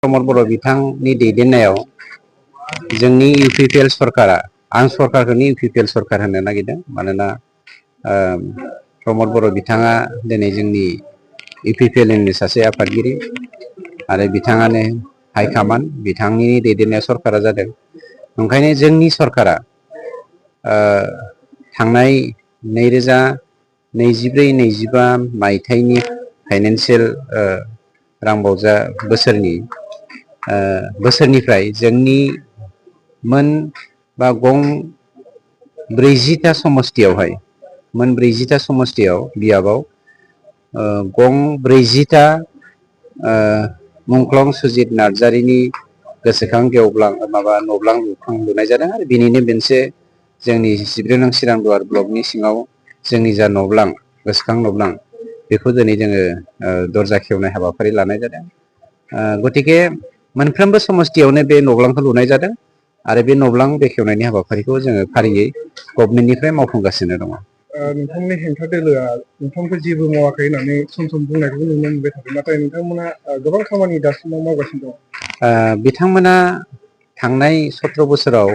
प्रमद बर' बिथांनि दैदेननायाव जोंनि इउपिपिएल सरकारा आं सरकारखौनो इउपिपिएल सरकार होननो नागिरदों मानोना प्रमद बर' बिथाङा दिनै जोंनि इउपिपिएलनि सासे आफादगिरि आरो बिथाङानो हाइकमान्ड बिथांनि दैदेननाय सरकारा जादों ओंखायनो जोंनि सरकारा थांनाय 2024-25 मायथाइनि फाइनान्सियेल रांबावजा बोसोरनिफ्राय जोंनि मोन बा गं 40टा समस्तियावहाय मोन 40टा समस्तियाव बियाबाव गं 40टा मुंख्लं सुजित नार्जारिनि गोसोखां गेवब्लां नब्लां लुनाय जादों आरो बिनिनो मोनसे जोंनि जिब्रै नं चिरांदुवार ब्लकनि सिङाव जोंनि जा नब्लां गोसोखां नब्लां बेखौ दिनै जोङो दरजा खेवनाय हाबाफारि लानाय जादों गतिके मोनफ्रोमबो समस्तियावनो बे नब्लांखौ लुनाय जादों आरो बे नब्लां बेखेवनायनि हाबाफारिखौ जोङो फारियै गभर्नमेन्टनिफ्राय मावफुंगासिनो दङ। नोंथांमोननि हेंथा दोलोआ नोंथांखौ जेबो मावाखै होननानै सम बुंनायखौ नुनो मोनबाय थादों नाथाय नोंथांमोना गोबां खामानि दासिमाव मावगासिनो दं। बिथांमोना थांनाय 17 बोसोराव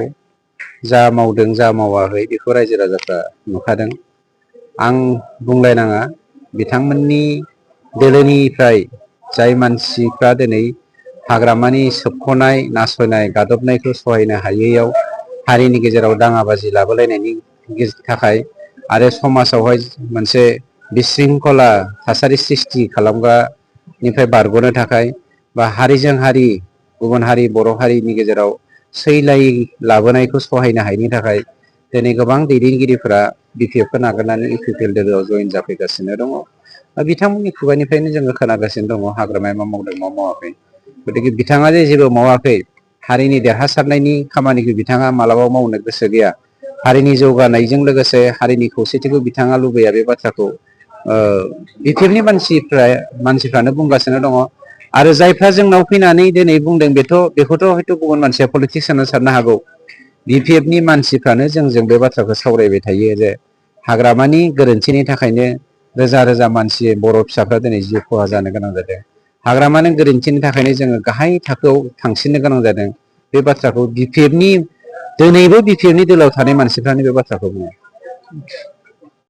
जा मावदों जा मावाखै बेखौ रायजो राजाफ्रा नुखादों आं बुंलायनाङा बिथांमोननि दोलोनिफ्राय जाय मानसिफ्रा दिनै हाग्रामानि सोबख'नाय नासयनाय गादबनायखौ सहायनो हायैयाव हारिनि गेजेराव दाङाबाजि लाबोलायनायनि थाखाय आरो समाजावहाय मोनसे बिशृंखला थासारि सृष्टि खालामग्रानिफ्राय बारग'नो थाखाय बा हारिजों हारि गुबुन हारि बर' हारिनि गेजेराव सैलाय लाबोनायखौ सहायनो हायैनि थाखाय दिनै गोबां दैदेनगिरिफोरा बिपिएफखौ नागारनानै इउपिपिएल दोलोआव जयेन जाफैगासिनो दङ। बिथांमोननि खुगानिफ्रायनो जोङो खोनागासिनो दङ हाग्रामाया मा मावदों मा मावाखै गतिके बिथाङा जे जेबो मावाखै हारिनि देरहासारनायनि खामानिखौ बिथाङा मालाबा मावनो गोसो गैया हारिनि जौगानायजों लोगोसे हारिनि खौसेथिखौ बिथाङा लुबैया बे बाथ्राखौ बिपिएफनि मानसिफ्रानो बुंगासिनो दङ आरो जायफ्रा जोंनाव फैनानै दिनै बुंदों बेखौथ' हयथ' गुबुन मानसिया पलिटिक्स होनना साननो हागौ बिपिएफनि मानसिफ्रानो जोंजों बे बाथ्राखौ सावरायबाय थायो जे हाग्रामानि गोरोन्थिनि थाखायनो रोजा रोजा मानसि बर' फिसाफ्रा दिनै जिउ खहा जानो गोनां जादों हाग्रामानि गोरोन्थिनि थाखायनो जोङो गाहाय थाखोआव थांसिननो गोनां जादों बे बाथ्राखौ दिनैबो बिपिएफनि दोलोआव थानाय मानसिफ्रानो बे बाथ्राखौ बुङो।